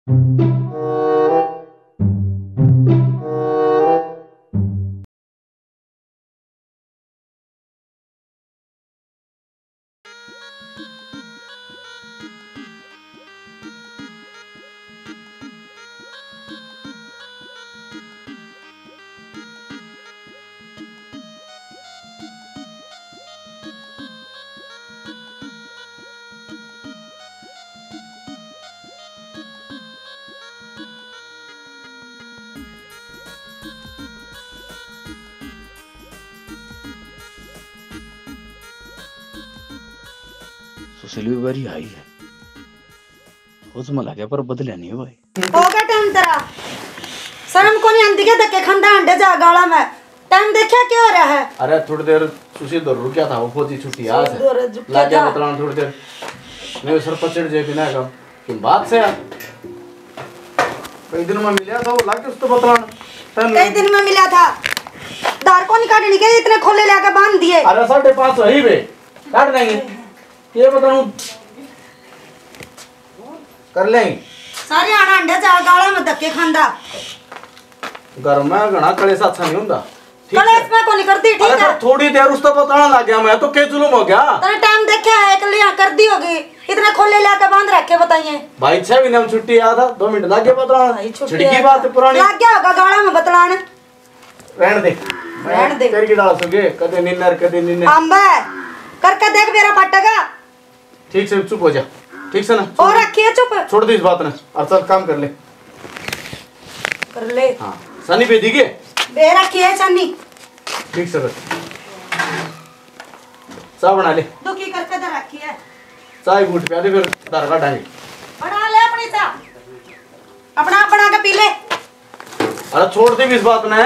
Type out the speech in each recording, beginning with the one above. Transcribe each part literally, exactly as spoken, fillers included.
सुशील भी बारी आई है। होश में लगे पर बदल्या नहीं भाई। हो गया टाइम तेरा। शर्म को नहीं आंदी के धक्के खांदा अंडे जा गाला में। टाइम देखा क्या हो रहा है? अरे थोड़ी देर सुशील दौर रुक्या था, वो फौजी छुट्टी आज सुशील दौर रुक्या लग गया था। बतलान थोड़ी देर। मेरे सर पर चढ़ जाए बिना काम। किन बात से यार? कई दिन में मिला था, वो लाके उस तो बतलान। टाइम कई दिन में मिला था। धार को नहीं काटनी के इतने खोले लेके बांध दिए। अरे साढ़े पाँच सौ ही बे। काट लेंगे। ये बताऊं, कर लेंगे। सारे आना अंडे चाल गाला में धक्के खांदा। घर में घणा कलेश अच्छा नहीं होंदा। ठीक कलेश है। मैं को नहीं करती, ठीक अरे है। पर थोड़ी देर उस तो बताना लग गया, मैं तो के जुलम हो गया। तने टाइम देखा है, एक लिया कर दी होगी। इतने खोले लेके बांध रखे, बताइए। भाई, छह महीने में छुट्टी आया था, दो मिनट लग गया बतलान। भाई, छुट्टी छिड़की आया बात था। पुरानी। लग गया होगा गाला में बतलान। रहन दे। रहन दे। तेरी की डाल सुगे, कदे निन्नर, कदे निन्नर। अम्बे, करके देख मेरा पाटेगा। ठीक से चुप हो जा, ठीक से ना? और रखी है चुप। छोड़ दे इस बात ने, और चल काम कर ले। कर ले। हाँ, सनी भेजी के? बे रखी है सनी। ठीक से बस। चाय बना ले। दुखी करके तो रखी है। चाय घूट पिया दे, फिर धार काटांगे। बना ले अपनी चाय। अपना आप बना के पी ले। अरे छोड़ दे भी इस बात ने।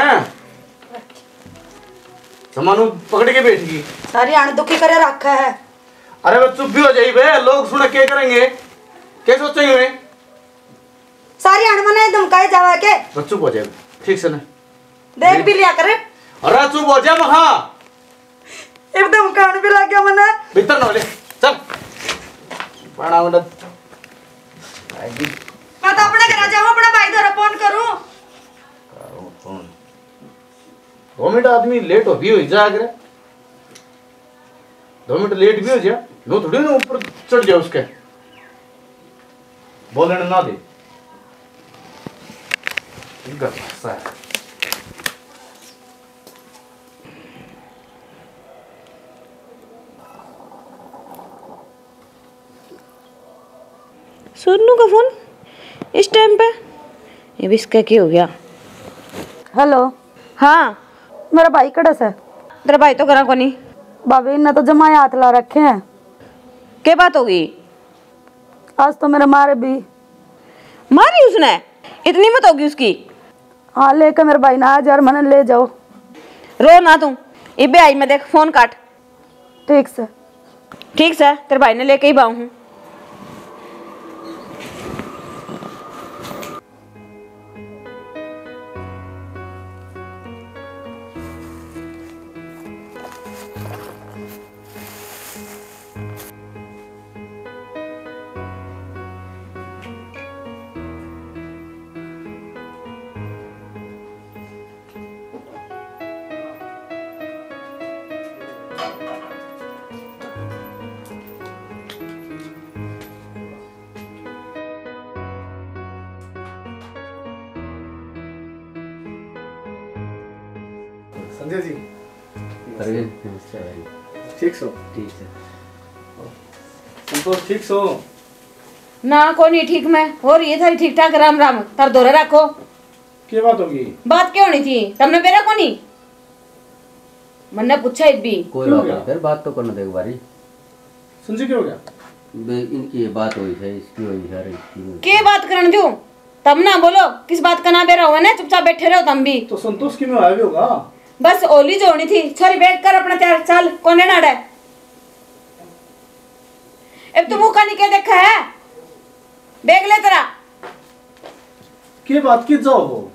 जमानू पकड़ के बैठ गई। सारी आन दुखी करे रखा है। अरे वो चुप भी हो जाई बे, लोग सुन के करेंगे, क्या सोचेंगे वे? सारी आन मने धमकाए जावा के। बस चुप हो जाए, ठीक से ना। देख भी लिया करे। अरे चुप हो जा मखा। इब धमकान भी लग गया मने। भीतर ना ले, चल। पाना मत। मैं तो अपने घर जाऊँ, अपने भाई द्वारा फोन करूँ। करूँ फोन। दो मिनट आदमी लेट हो भी हो ही जाया करे। दो मिनट लेट भी हो जा, नो थोड़ी ना ऊपर चढ़ जाए उसके, बोलने ना दे। इनका गुस्सा है। सोनू का फोन इस टाइम पे? ये भी इसका क्या हो गया? हेलो। हाँ। मेरा भाई कड़ा से? तेरा भाई तो करा कोनी। भाभी, इन्हें तो जमाए हाथ ला रखे हैं। के बात होगी? आज तो मेरे मारे भी। मारी उसने? इतनी मत होगी उसकी। हाँ, लेकर मेरे भाई ना आज यार, मने ले जाओ। रो ना तू, इबे आई मैं, देख फोन काट। ठीक से। ठीक से, तेरे भाई ने लेके ही बाऊ हूँ। संजय जी। अरे, नमस्ते भाई। ठीक सो? ठीक है। संतोष, ठीक सो? ना, कोनी ठीक मैं। और ये थारी ठीक ठाक, राम राम। तार धोरे रखो। के बात होगी? बात के होनी थी? तमने बेरा कोनी? मन्ने पूछा इब भी। कोई क्यों बात गया? नहीं, फिर बात तो करने दे एक बारी। संजय, क्या हो गया? बे, इनकी ये बात हुई है, इसकी हुई है, अरे इसकी हुई है। के बात करन दूं? तम ना बोलो, किस बात का ना बेरा हुआ ना, चुपचाप बैठे रहो तम भी। तो संतोष की में आया भी होगा। बस होली जो होनी थी, छोरी बैग कर अपना तैयार, चल, कोने नाड़े। अब तू मुंह का नहीं के देखा है? बैग ले तेरा। के बात की जाओ हो?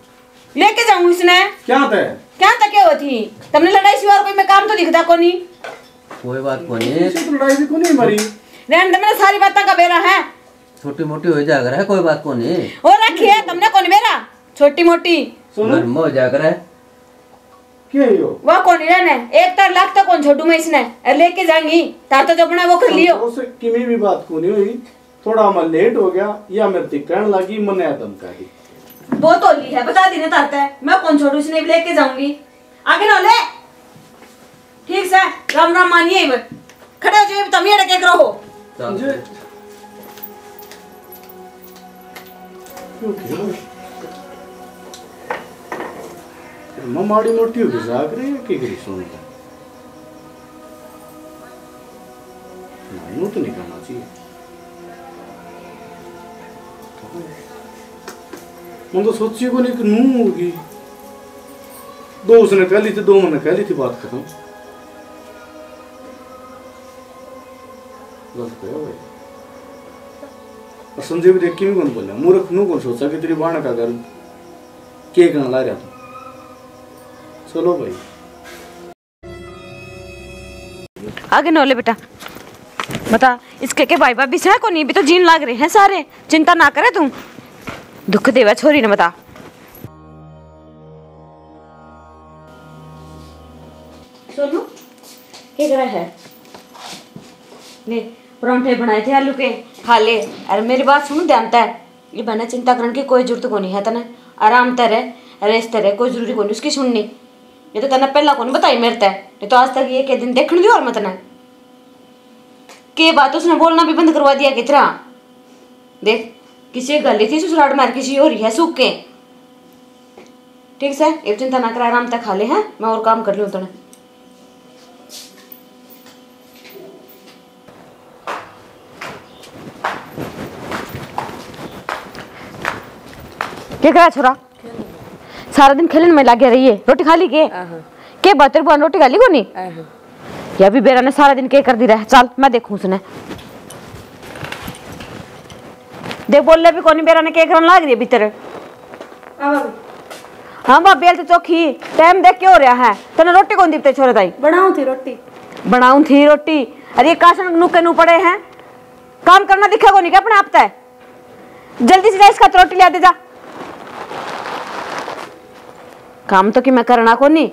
लेके जाऊं इसने। क्या तै? क्या तक क्या होती? तमने लड़ाई सिवा और कोई मैं काम तो दिखता कोनी। कोई बात कोनी। इसे तो लड़ाई भी कोनी हमारी। रहने दे, मैंने सारी बातों का बेरा है। छोटी मोटी हो जा करे, कोई बात को नहीं। हो रखी है तुमने कौन मेरा छोटी मोटी। सुनो। घर में हो जा करे। के हो? वह कौन रहने? एक तार लाख तक कौन छोड़ू मैं इसने। अरे लेके जाएंगी। तार तो जो अपना वो कर लियो। संतोष, किमी भी बात को नहीं हुई। थोड़ा मैं लेट हो गया, या मेरे ते कहन लगी, मने धमका दी। बहुत होली है, बता दी ना तारते। मैं कौन छोड़ू इसने, भी लेके जाऊंगी। आगे ना ले। ठीक से, राम राम मानिए। खड़े हो जाइए, तुम ये डके रहो। चल। जी। क्यों, क्यों? मैं माड़ी मोटी होके जाग रही है, के करी सुन ले। ना, यूं तो नहीं करना चाहिए। मैं तो सोची को नहीं कि नू होगी। दो उसने कह ली थी, दो मैंने कह ली थी, बात खत्म। गलत कहो भाई। और संजय भी देख के भी कौन बोला, मूर्ख नू कौन सोचा कि तेरी बाण का घर के कहना ला रहा था। चलो भाई। आगे नोले बेटा, बता, इसके के भाई भाभी से कोनी, भी तो जीन लाग रहे हैं सारे, चिंता ना करे तू, दुख देवा छोरी ने, बता। सोनू, के करे है? ले, परांठे बनाए थे आलू के, खा ले। अरे मेरी बात सुन ध्यान तै, ये बहना चिंता करने की कोई जरूरत कोनी है तने, आराम तै रह, रेस्ट तै रह, कोई जरूरी कोनी उसकी सुननी। ये तो तने पहला कोनी बताई मेरे तै, ये तो आज तक ये के दिन देखण दी और मत ने। के बात उसने बोलना भी बंद करवा दिया कितरा। देख, किसी गल थी ससुराल मार किसी हो रही है सूख के। ठीक से, एक चिंता ना कर, आराम तक खा ले, हैं? मैं और काम कर लूँ तने। क्या करा छोरा? सारा दिन खेलन में लगे रहिए। रोटी खा ली के? आहा। के बात रे बुआ, रोटी खा ली कोनी? आहा। या भी बेरा ने सारा दिन के कर दी रह। चल, मैं देखूं उसने। देख, बोले भी कोनी, बेरा ने के करन लाग रही है भीतर। हाँ भाभी। हाँ भाभी, बेल तो चोखी, टाइम देख के हो रहा है। तने रोटी कौन दी ते छोरे ताई? बनाऊं थी रोटी। बनाऊं थी रोटी। अरे ये कासन नुके नु पड़े हैं, काम करना दिखा कोनी क्या अपने आप तै? जल्दी से जा, इसका तो रोटी ले दे जा। काम तो कि मैं करना कोनी,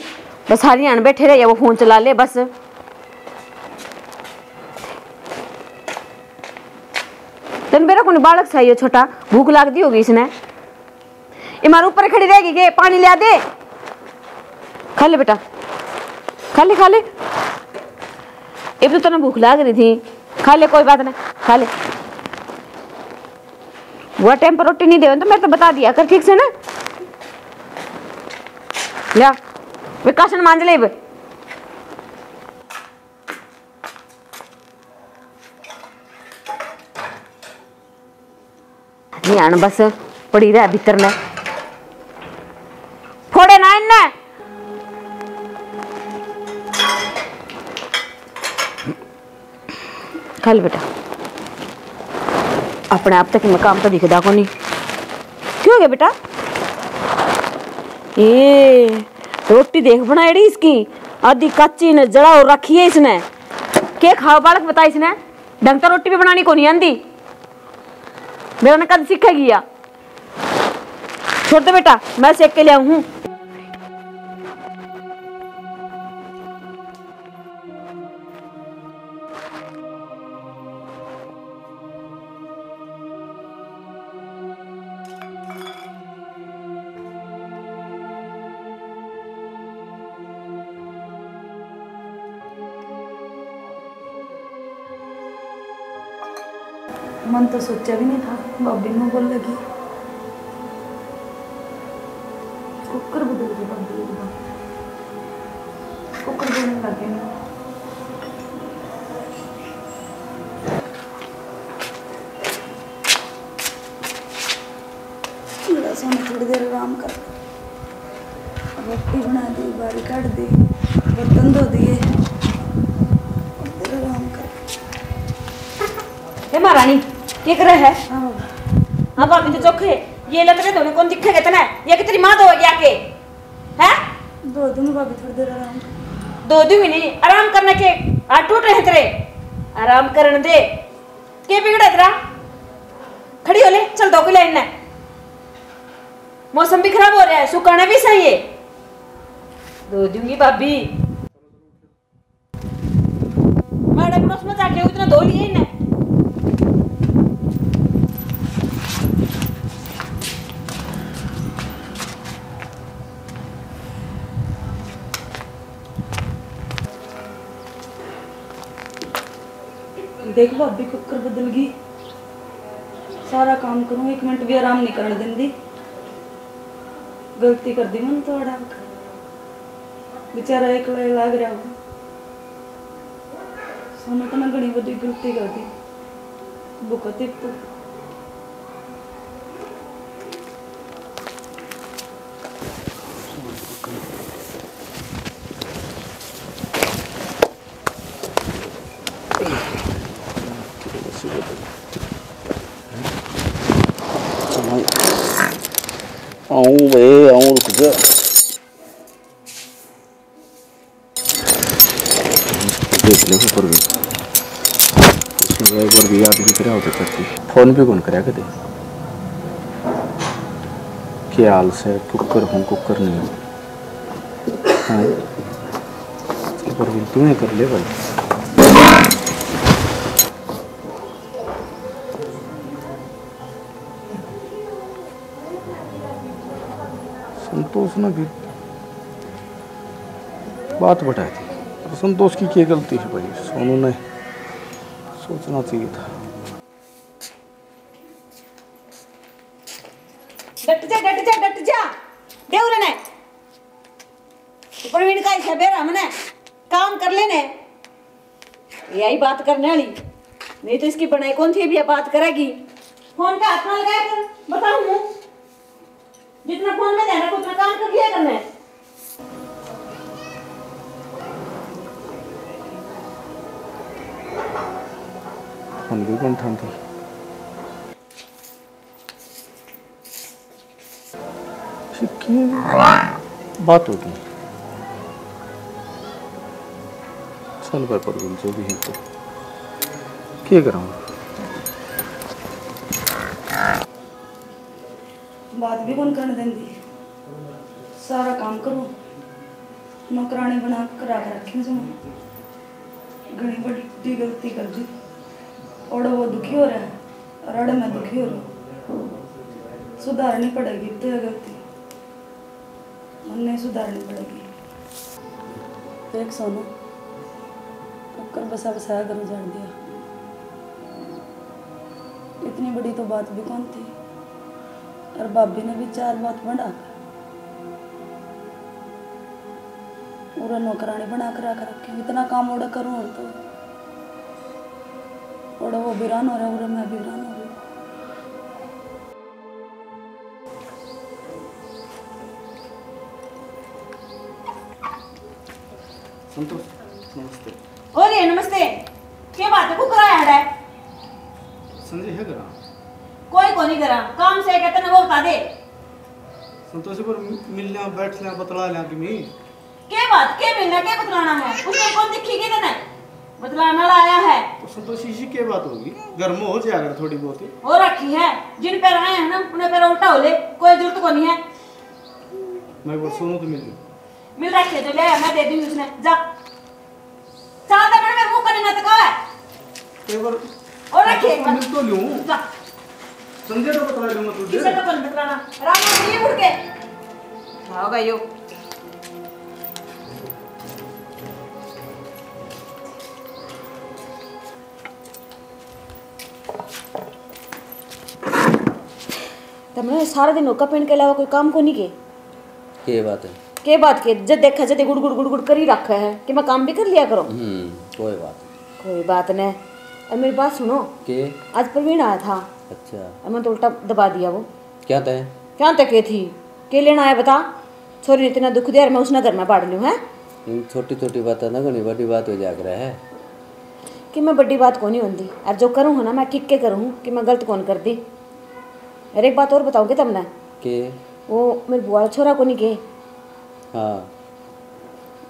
बस हरियाण बैठे रहिए, वो फोन चला ले बस। तन बेरा कोनी बालक चाहिए छोटा, भूख लाग दी होगी इसने। ये मारे ऊपर खड़ी रहेगी के? पानी ले दे। खा ले बेटा, खा ले, खा ले। इब तो तने भूख लाग रही थी, खा ले, कोई बात ना, खा ले। वो टाइम पर रोटी नहीं देवे तो मेरे तो बता दिया कर ठीक से ना। ले, वे कासन मांज ले इब। ध्यान बस पड़ी रह भीतर ने। फोड़े ना इन्ने। खा ले बेटा, अपने आप तक मैं काम तो दिखदा कोनी। क्यों हो गया बेटा? ए, रोटी देख बनाई इसकी, आधी कच्ची ने जला और रखी है इसने। के खाओ बालक, बता इसने? ढंग तो रोटी भी बनानी कोनी आंदी। मेरा ने कद सीखेगी या? छोड़ दे बेटा, मैं सेक के ले आऊं हूँ। मन तो सोचा भी नहीं था भाभी नू बोलेगी। कुकर बदल गई भाभी एकदम। कुकर बोलने लग गए ना। थोड़ा सा मैं थोड़ी देर आराम कर, रोटी बना दी, बारी काट दी, बर्तन धो दिए, थोड़ी देर आराम कर। हे महारानी, के करे है? हाँ बाबा। हाँ भाभी तो चोखे, ये लतड़े धोने कौन दिखेगा तने? ये कि तेरी माँ धोएगी आके? हैं? धो दूंगी भाभी, थोड़ी देर आराम कर। धो दूंगी नहीं, आराम करने के हाथ टूट रहे तेरे। आराम करने दे। के बिगड़ा तेरा? खड़ी हो ले, चल धो के ले इन्हें। मौसम भी खराब हो रहा है, सुखाना भी सही है। धो दूंगी भाभी। माड़ा पड़ोस में जाके इतना धो लिए इन्हें। देख भाभी, कुकर बदल गई। सारा काम करूं, एक मिनट भी आराम नहीं करने देंदी। गलती कर दी मन तो अड़ा, बेचारा एकला ही लाग रहा हो। सोनू तो ना घणी बड़ी गलती कर दी। भुगत एक तो। आऊं बे, आऊं, रुक जा। देख ले ऊपर भी, इसमें एक बार भी याद भी करा होता करती। फोन भी कौन करा कदे? क्या हाल से, कुकर हूँ, कुकर नहीं हूँ। हाँ, ऊपर भी तू ही कर ले भाई। संतोष ने भी बात बढ़ा दी। पर संतोष की क्या गलती है भाई, सोनू ने सोचना चाहिए था। डट जा, डट जा, डट जा। दे उरे ने। प्रवीण का हिस्सा बेरा मने काम कर लेने। यही बात करने वाली, नहीं तो इसकी बनाई कौन थी, अभी ये बात करेगी। फोन का हाथ ना लगाया कर, बताऊं हूँ। जितना फोन में ध्यान रखो, उतना काम कर लिया करने। फोन भी कौन था, था? फिर की बात होगी? चल भाई प्रवीण, जो भी है तो के कराऊँ? बात भी कौन करने देंदी, सारा काम करूँ, नौकरानी बना कर रख रखी हूँ जमा। घणी बड़ी गलती कर दी। ओड़े वो दुखी हो रहा है और अड़े मैं दुखी हो रहा हूँ। सुधारनी पड़ेगी तो ये गलती, मन्ने सुधारनी पड़ेगी। देख सोनू, कुकर बसा बसाया घर उजाड़ दिया। इतनी बड़ी तो बात भी कौन थी, और भाभी ने भी चार बात बढ़ा कर उरे नौकरानी बना कर रख रखी। इतना काम ओड़े करूँ और तो ओड़े वो बिरान हो रहा, उरे मैं बिरान हो रही। संतोष, नमस्ते। अरे नमस्ते। के बात है, कुकर आया है? संजय है घरा? कोई कोनी घरा। काम से कहते ना, वो बता दे। संतोषी पर मिल लिया, बैठ लिया, बतला लिया कि मैं। के बात, के मिलना, के बतलाना है? उसने कौन दिखी के तने? बतलाने वाला आया है। तो संतोषी जी, के बात होगी? घर में हो जाया कर थोड़ी बहुत। हो रखी है, जिन पर आए हैं ना, उन्हें पर उल्टा हो ले, कोई जरूरत को नहीं है। मैं एक बार सोनू तो मिल लूं। मिल रखे तो ले, मैं दे दूंगी उसने, जा। चाल दे, मेरे मुंह कने ना तकावे। एक बार और रखे तो एक बार। मिल तो लूं। जा। संजय तो बता दूंगा तुझे। किसे को कौन बतलाना? राम राम, ये मुड़ के। आओगा यो। तमने सारा दिन होका पहन के अलावा कोई काम को नहीं के? के बात है? के बात के? जब देखा जब गुड़ गुड़ गुड़ गुड़ कर ही रखा है कि मैं काम भी कर लिया करो। हम्म, कोई बात नहीं। कोई बात नहीं। अब मेरी बात सुनो। के? आज प्रवीण आया था। अच्छा। अब मैं तो उल्टा दबा दिया वो। क्या तय? क्या तय के थी? के लेना आया बता? छोरी ने इतना दुख दिया और मैं उसने घर में बाड़ लूँ, हैं? इन छोटी-छोटी बातें ना घणी बड़ी बात हो जा करे है। कि मैं बड़ी बात कोनी होंदी, और जो करूँ हूँ ना, मैं ठीक के करूँ हूँ कि मैं गलत कौन कर दी। और एक बात और बताऊँ के तमने? के? वो मेरे बुआ वाला छोरा कोनी के? हाँ।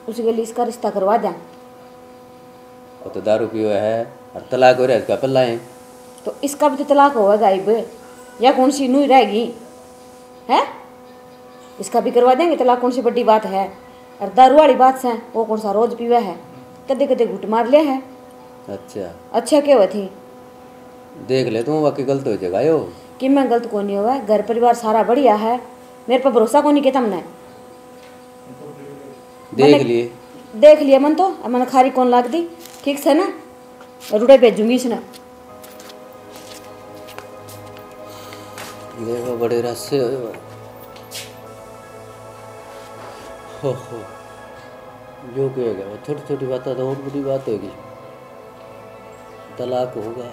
उसी के लिए इसका रिश्ता करवा द्या। वो तो दारू पीवे है और तलाक हो रहा है इसका पहला ही। तो इसका भी तो तलाक होगा गायब। या कौन सी नूह रहेगी? है, इसका भी करवा देंगे तलाक, कौन सी बड़ी बात है। और दारू वाली बात से, वो कौन सा रोज पीवे है, कदे कदे घूट मार ले है। अच्छा। अच्छा के हुआ थी? देख ले तू, बाकी गलत हो जाएगा यो। कि मैं गलत को नहीं हुआ, घर परिवार सारा बढ़िया है, मेरे पर भरोसा को नहीं के तमने। देख लिए। देख लिए मन तो, अब मन खारी कौन लाग दी, ठीक से ना, रुड़े भेजूंगी इसने। देखो, बड़े रहस्य हो। हो, हो। जो कहेगा, वो छोटी-छोटी बातें तो और बड़ी बात होगी। तलाक होगा,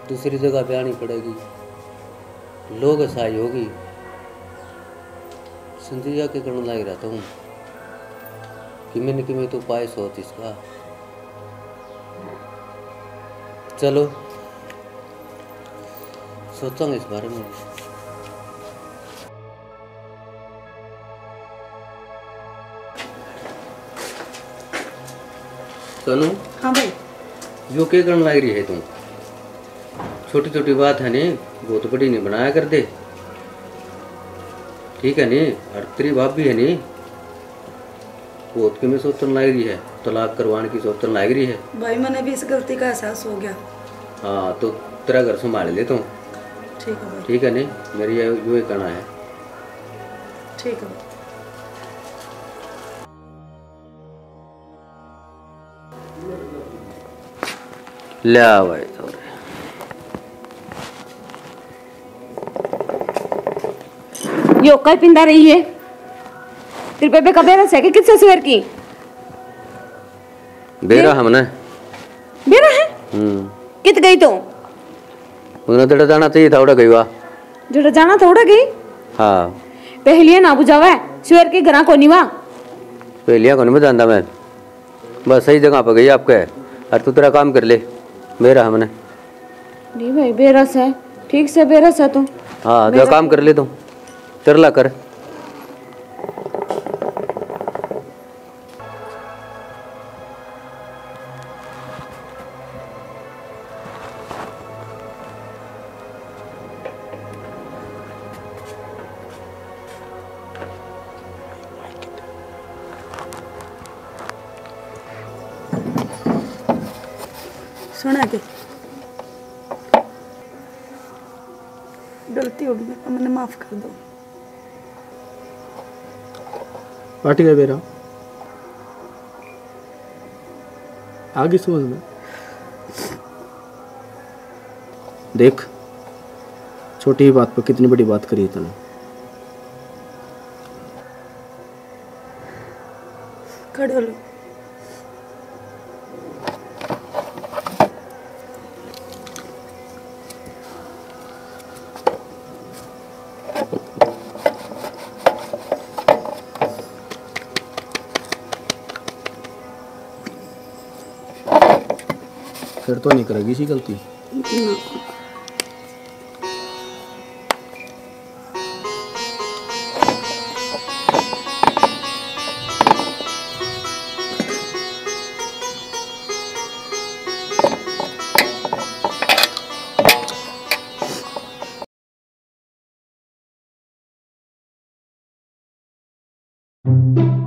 दूसरी जगह ब्याहनी पड़ेगी, लोग हसाई होगी। संजीजा के करण लाग रहा था हूँ कि मैंने कि मैं तो उपाय सोच इसका। चलो, सोचांगे इस बारे में। सोनू। हाँ भाई। यो के करण लाग रही है तू? छोटी छोटी बात है नी, बहुत बड़ी नहीं बनाया कर दे, ठीक है नी? और तेरी भाभी है नी, बहुत किमें सोचन लाग रही है, तलाक करवाने की सोचन लाग रही है। भाई, मैंने भी इस गलती का एहसास हो गया। हाँ, तो तेरा घर संभाल ले तू। ठीक है भाई। ठीक है नी, मेरी ये, यो ही कहना है। ठीक है भाई। ले आ भाई, तो यो कई पिंदा रही है? तेरे बेबे का बेरा से कि किससे सवेर की? बेरा दे-, हमने। बेरा है? हम्म। कित गई तो? उन्हें तेरा जाना चाहिए था, उड़ा गई वा। जेड़ा जाना था, उड़ा गई? हाँ। पहलियां ना बुझावे, सवेर के घरां कोनी वा। पहलियां कोनी बुझांदा मैं। बस सही जगह पे गई आपके। और तू तेरा काम कर ले, बेरा हमने। नहीं भाई, बेरा से, ठीक से बेरा से तू। हाँ, तेरा काम कर ले तू, तेरा ला कर। सुना के गलती हो गई, मैंने माफ कर दो। हट गया बेरा, आ गई समझ में। देख, छोटी ही बात पर कितनी बड़ी बात करी तूने। खड़े हो लो। फिर तो नहीं करेगी इसी गलती। ना।